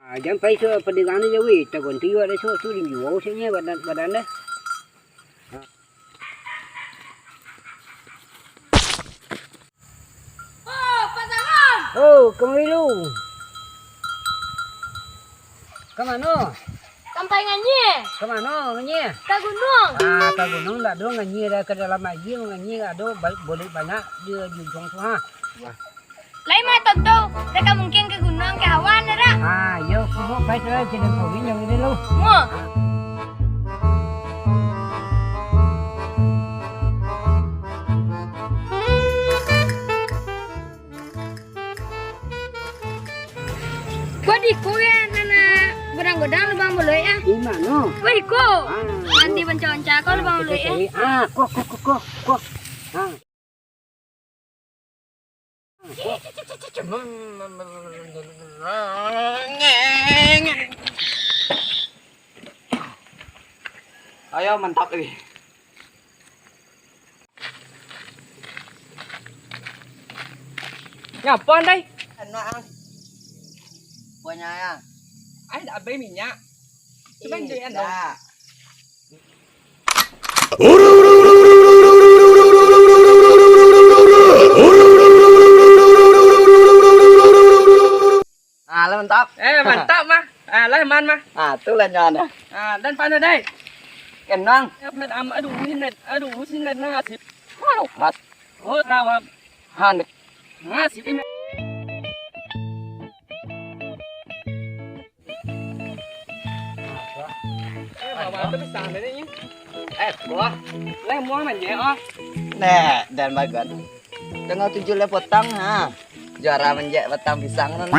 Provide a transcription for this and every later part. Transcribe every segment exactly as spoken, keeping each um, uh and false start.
Ah, jan pai suok padegang tu jauah, taganti awak dek suok tu, linjuang usahanya badan, badan deh. Oh, Pak Sahan! Oh, kamari lu. Ka mano? Sampai nganyie. Ka mano nganyie? Ka gunuang. Ah, ka gunuang ndak ado nganyie, dah ka dalam aia nganyie ado ba-, boleh banyak di, di ujuang tu, ha. Lai mah tonto, deka mungkin ka gunuang, ka awan, dah. Ah, iyo, kubo pai tu lah, kena kawin yang ini lu. Mo. Kok di iko kan, anak godang-godang lubang buluik, ah? Di mano? Kok iko? Ah. Nanti banca-banca kau lubang buluik, eh. Ah, kok, kok, kok, kok, kok. Ah. Ayo, mantap lagi. Ngapo, Andai? Anu, ang. Kuahnya, ya. Ai, dak abih minyak. Cuman Ih, duit, Andai. Dak. Ah, lah mantap. Eh, mantap, mah. Ah, lah, man, mah. Ah, tu lah nyan, ah. Ah, dan pano, Dai? Kenang. Eh, amat, amat, aduh, sinet, aduh, sinet, nasib. Aduh, mas. Oh, rawam. Han. Nasib ini. Eh, bawa tu pisang tadi ni. Eh, buah. Lai muah manjek, ah. Neh, dan bagan. Tangah tujuah lah potang, ha. Juara manjek batang pisang nan.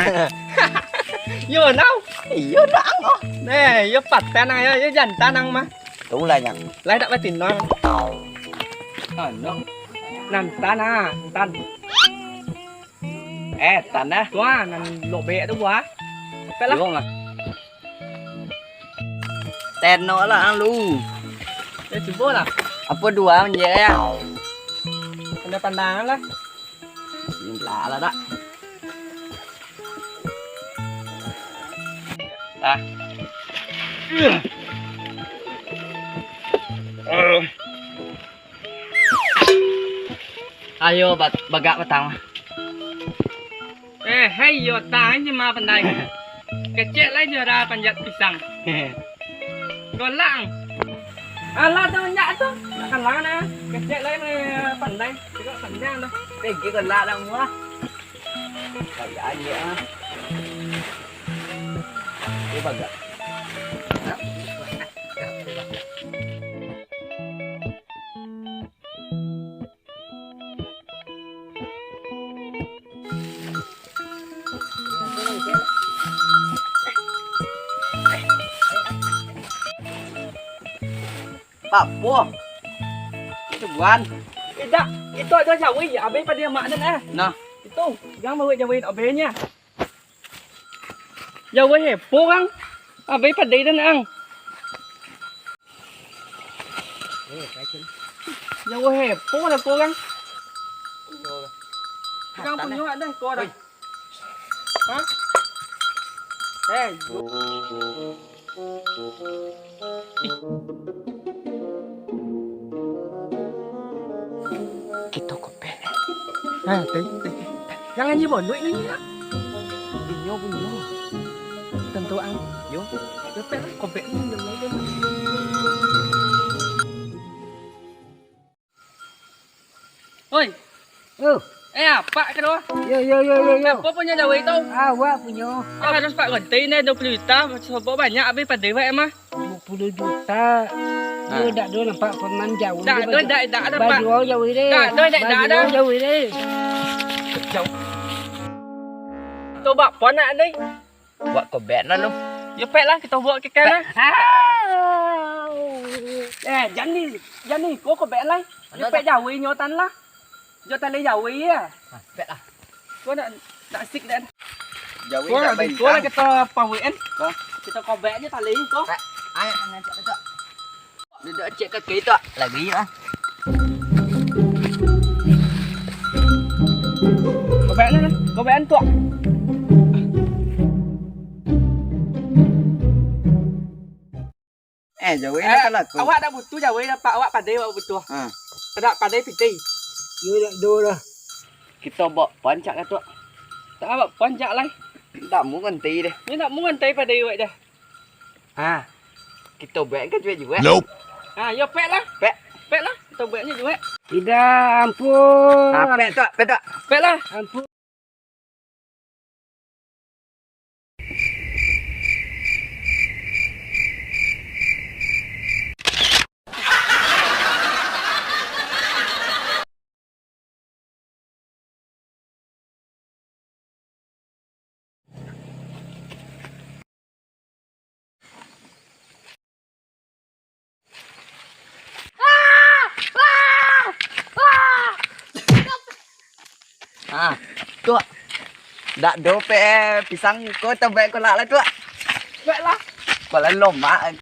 Yo, nau. Iyo, nang, oh. Neh, yo paten nang, yo, yo jantan nang mah. Tu lah, Nyang. Lai dak batino. Anu. Nan tan, ah, tan. Eh, tan dah. Tu ah, nan lobek tu buah. Capek lah. Yo, mah. Teno lah, ang lu. Ya, cubo lah. Apo dua manjek, ya? Pandai-pandai lah. Bismillah lah, dak. Ah. Ayo, bat-, bagak batang. Eh, hai, yo, tang je mah pandai. Kecek lai juara panjat pisang. Golak. Alah, tu manjat tu. Nak kalah nah. Kecek lai mah pandai. Tengok panjang tu. Tinggi golak dah muah. Kayak aja, ah. Dia bagak. Papo. Itu buan. Tidak, itu ada jauh ya, abis pada mak dan eh. Nah. Itu, jangan bawa jauhin abisnya. Jauh hepo, Kang. Abai padai dan, Ang. Jauh hepo lah ko, Kang. Kang punyo dah ko dah. Hah? Eh, Kito kopek. Ha, tai, tai. Jangan nyi bondo ini nyi. Punyo, punyo. Tentu ang. Yo. Kopek lah, kopek ni. Oi. Oh. Eh, apak ka doh? Yo, yo, yo, yo, yo. Apo punyo jawai tu? Awak punyo. Ah, harus pak gontai ni dua puluh juta, sobok banyak abih padai wak mah. Dua puluh juta. Ha. Yo, dak do nampak paman jauh. Dak do, dak, dak do, Pak. Bajual jauh deh. Dak do, dak, dak do. Bajual jauh deh. Jauh. Tu bak pon nak deh. Buat kobek lah lu. Yo pek lah, kito buat kekek lah. Eh, jan ni, jan ni, ko kobek lah. Yo pek jauh nyo tan lah. Jo tali jauh ya. Ha, pek lah. Ko nak, nak sik dan. Jauh ko nak, ko nak kito pawik kan. Ko. Kito kobek aja tali ko. Pek. Ayo, ngancak tu. Duduk cek kaki tu. Lagi ah. Kobek ni, kobek tu. Eh, jawai Eh, nak kalah ko. Awak dak butuh jawai, dapat awak padai awak butuh. Ha. Dak padai pitih. Yo, dak do lah. Kito baok pancak ka tu. Tak baok pancak lai. Dak mu nganti deh. Ni dak mu nganti padai awak dah. Ha. Kito buek ka juek-juek. Nope. Ha, yo pek lah. Pek. Pek lah. Kito bueknyo juek. Tidak, ampun. Ha, pek tu, pek tu. Pek lah. Ampun. Ah, tu. Dak do pek pisang ko, tabaik kolak lah tu. Baiklah. Kolak lomak.